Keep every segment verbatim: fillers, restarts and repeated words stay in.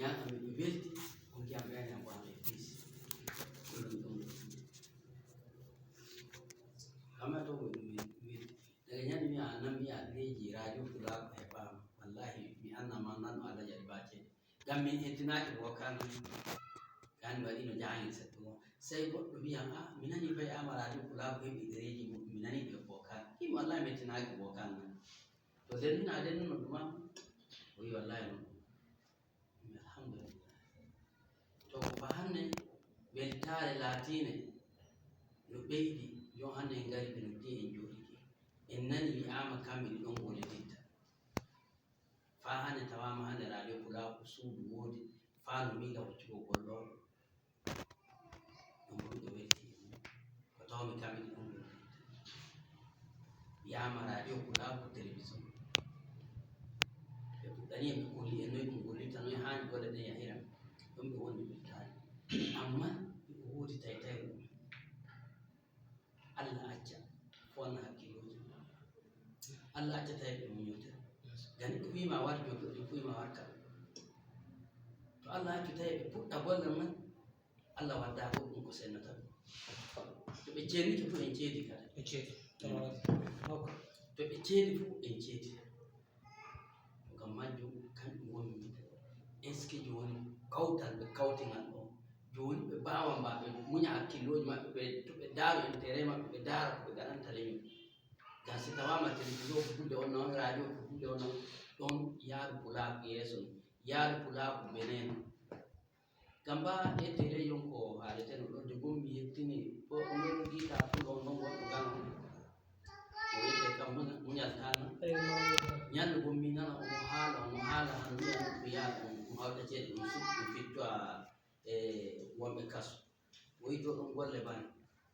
An mi welti, on gi'an ɓeynam ko an e piisi. Ɗum ɗum ɗum. Amma to ko ɗum welti. Daga ñande mi a nan mi a reeji radio Pulaaku heɓaama. Wallahi mi annaa ma nan o Alhaji Ali Bace. Ngam min hettinaaki mo kan. Kan waɗi no jaangin settugo. Sey goɗɗo wi'a, "Ah, mi nani fay ama radio Pulaaku heɓi ɗereeji mo, mi nani ɓe ko kan." Ɗi wallahi mi hettinaaki mo kan. To den na den no ɗuma. O wi wallahi no ɗum. Alhamdulillah. To, ko fa hande weltaare laatiinde no ɓeydi, yo hande en ngari ɓe noddi en jooɗike. En nani wi'aama kamɓe ɗi ɗon gollititta. Faa hande tawaama hande radio Pulaaku suudu woodi, faa no miila hoccugo gollooɓe. Ɗum ɗum ɓe welti. Ko tawmi kamɓe ɗi ɗon gollititta. Wi'aama radio Pulaaku telewizon. Ɓe puɗɗanii en, ɓe kolli en noy ɗum gollitta, noy haani golle ɗen yahira. Ɗum ɓe woni ɓe taani. Amma ɓe woodi taytayre ɗum. Alla acca fonna hakkiilooji. Alla acca tawi ɓe muñoyta. Gani ko wi'ima war jooɗo, ɗum ko wi'ima war kaɗo. To Alla accu tawi ɓe puɗɗa golle mum, Alla waddaa goɗɗum ko sennata ɓe. To ɓe ceedike fu en ceedi kadi. Ɓe ceedi. Tabaraka. To ɓe ceedi fu en ceedi. Gam majjum, kanɗum woni est-ce que jooni kawtal ɓe kawti ngal ɗo, jooni ɓe baawan ba ɓe muña hakkillooji maɓɓe, ɓe, to ɓe daaro intérêt maɓɓe, ɓe daara ko ɓe gaɗanta leñol. Gam si tawaama télévision ko hulde on non, radio ko hulde on non, ɗon yaadu Pulaaku yeeso non, yaadu Pulaaku Benin non. Gam ba e télé yon ko haaleten ɗo, de gom mi yettini, ko on ɗon giita pul on ɗon wonɗo Gana on. O wiyete kam muñal, muñal tan. Ñande gom mi nana omo haala, omo haala hano wiya ɗum yaala ɗum, ɗum hawta ceede, ɗum suk-, ɗum fittoa e wonɓe kaso. O wi'i to ɗum golle bane.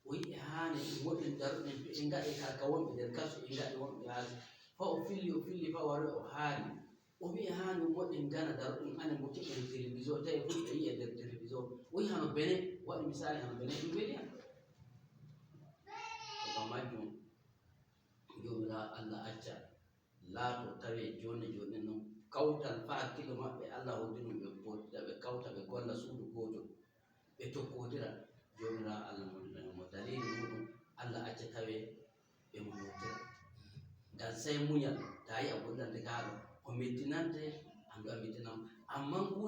O wi'i e haani ɗum woɗɗin daruɗen to en gaɗe ka, ka wonɓe nder kaso, en gaɗe wonɓe yaasi. Fa o filli, o filli, fa o wari o haali. O wi'i haani o moɗɗin Gana daro ɗum anen mo keɓen télévision, tawi fulɓe yi'e nder télévision. O wi'i hano Benin, waɗi misaali hano Benin, ɗum weli am. To gam majjum, Joomiraawo Alla acca laato tawe joone joone non kawtal fa hakkillo maɓɓe Alla hoddunoo ɓe pottita, ɓe kawta, ɓe golla suudu gooto. Ɓe tokkootira Joomiraawo Alla mo, mo daliili muuɗum, Alla acca tawe ɓe muñootira. Ngam sey muñal, taa yi'a gollante gaaɗo, ko mettinante, anndu a mettinama. Ammaa ngu